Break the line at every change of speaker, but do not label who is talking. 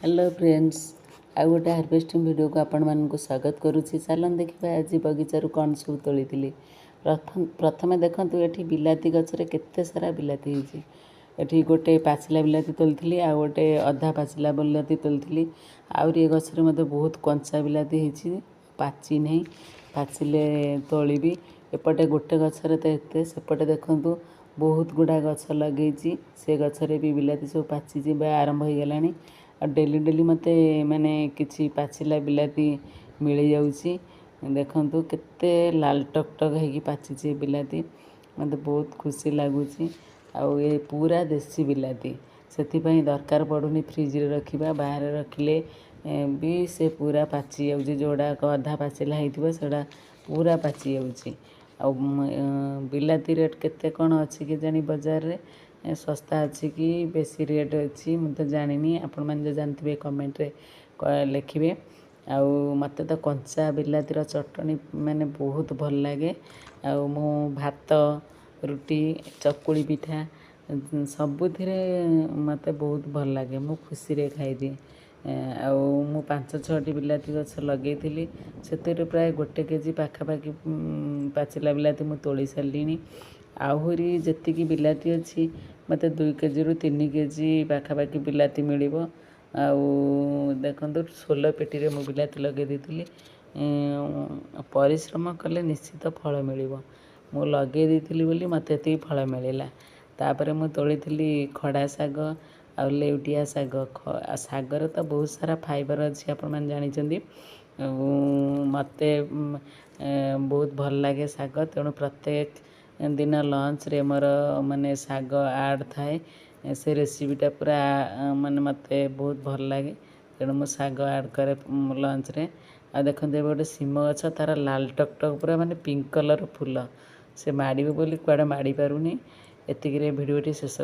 Hello friends, ଆଉ ଗୋଟେ harvesting ଭିଡ଼ିଓକୁ ଆପଣମାନଙ୍କୁ ସ୍ୱାଗତ କରୁଛି। ଚାଲନ୍ତୁ ଦେଖିବା ଆଜି ବଗିଚାରୁ କ'ଣ ସବୁ ତୋଳିଥିଲି। ପ୍ରଥମେ ଦେଖନ୍ତୁ, ଏଠି ବିଲାତି ଗଛରେ କେତେ ସାରା ବିଲାତି ହେଇଛି। ଏଠି ଗୋଟେ ପାଚିଲା ବିଲାତି ତୋଳିଥିଲି, ଆଉ ଗୋଟେ ଅଧା ପାଚିଲା ବିଲାତି ତୋଳିଥିଲି। ଆହୁରି ଏ ଗଛରେ ମଧ୍ୟ ବହୁତ କଞ୍ଚା ବିଲାତି ହେଇଛି, ପାଚି ନାହିଁ, ପାଚିଲେ ତୋଳିବି। ଏପଟେ ଗୋଟେ ଗଛରେ ତ ଏତେ, ସେପଟେ ଦେଖନ୍ତୁ ବହୁତ ଗୁଡ଼ା ଗଛ ଲଗେଇଛି। ସେ ଗଛରେ ବି ବିଲାତି ସବୁ ପାଚିଯିବା ଆରମ୍ଭ ହେଇଗଲାଣି। ଆଉ ଡେଲି ଡେଲି ମୋତେ ମାନେ କିଛି ପାଚିଲା ବିଲାତି ମିଳିଯାଉଛି। ଦେଖନ୍ତୁ, କେତେ ଲାଲ ଟକ୍ ଟକ୍ ହେଇକି ପାଚିଛି ଏ ବିଲାତି। ମୋତେ ବହୁତ ଖୁସି ଲାଗୁଛି। ଆଉ ଏ ପୁରା ଦେଶୀ ବିଲାତି, ସେଥିପାଇଁ ଦରକାର ପଡ଼ୁନି ଫ୍ରିଜରେ ରଖିବା। ବାହାରେ ରଖିଲେ ବି ସେ ପୁରା ପାଚି ଯାଉଛି। ଯେଉଁଗୁଡ଼ାକ ଅଧା ପାଚିଲା ହେଇଥିବ, ସେଗୁଡ଼ା ପୁରା ପାଚି ଯାଉଛି। ଆଉ ବିଲାତି ରେଟ୍ କେତେ କ'ଣ ଅଛି କେଜାଣି ବଜାରରେ, ଶସ୍ତା ଅଛି କି ବେଶୀ ରେଟ୍ ଅଛି, ମୁଁ ତ ଜାଣିନି। ଆପଣମାନେ ଯଦି ଜାଣିଥିବେ, କମେଣ୍ଟରେ ଲେଖିବେ। ଆଉ ମୋତେ ତ କଞ୍ଚା ବିଲାତିର ଚଟଣି ମାନେ ବହୁତ ଭଲ ଲାଗେ। ଆଉ ମୁଁ ଭାତ, ରୁଟି, ଚକୁଳି ପିଠା ସବୁଥିରେ ମୋତେ ବହୁତ ଭଲ ଲାଗେ, ମୁଁ ଖୁସିରେ ଖାଇଦିଏ। ଆଉ ମୁଁ ପାଞ୍ଚ ଛଅଟି ବିଲାତି ଗଛ ଲଗେଇଥିଲି, ସେଥିରୁ ପ୍ରାୟ 1 କେଜି ପାଖାପାଖି ପାଚିଲା ବିଲାତି ମୁଁ ତୋଳି ସାରିଲିଣି। ଆହୁରି ଯେତିକି ବିଲାତି ଅଛି, ମୋତେ 2 କେଜିରୁ 3 କେଜି ପାଖାପାଖି ବିଲାତି ମିଳିବ। ଆଉ ଦେଖନ୍ତୁ, ସୋଲ ପେଟିରେ ମୁଁ ବିଲାତି ଲଗେଇ ଦେଇଥିଲି। ପରିଶ୍ରମ କଲେ ନିଶ୍ଚିତ ଫଳ ମିଳିବ। ମୁଁ ଲଗେଇ ଦେଇଥିଲି ବୋଲି ମୋତେ ଏତିକି ଫଳ ମିଳିଲା। ତାପରେ ମୁଁ ତୋଳିଥିଲି ଖଡ଼ା ଶାଗ ଆଉ ଲେଉଟିଆ ଶାଗ। ଶାଗରେ ତ ବହୁତ ସାରା ଫାଇବର୍ ଅଛି, ଆପଣମାନେ ଜାଣିଛନ୍ତି। ଆଉ ମୋତେ ବହୁତ ଭଲ ଲାଗେ ଶାଗ, ତେଣୁ ପ୍ରତ୍ୟେକ ଦିନ ଲଞ୍ଚରେ ମୋର ମାନେ ଶାଗ ଆଡ଼୍ ଥାଏ। ସେ ରେସିପିଟା ପୁରା ମାନେ ମୋତେ ବହୁତ ଭଲ ଲାଗେ, ତେଣୁ ମୁଁ ଶାଗ ଆଡ଼୍ କରେ ଲଞ୍ଚରେ। ଆଉ ଦେଖନ୍ତୁ, ଏବେ ଗୋଟେ ଶିମ ଗଛ, ତା'ର ଲାଲ ଟକ୍ ଟକ୍ ପୁରା ମାନେ ପିଙ୍କ କଲର୍ ଫୁଲ, ସେ ମାଡ଼ିବ ବୋଲି କୁଆଡ଼େ ମାଡ଼ି ପାରୁନି। ଏତିକିରେ ଭିଡ଼ିଓଟି ଶେଷ।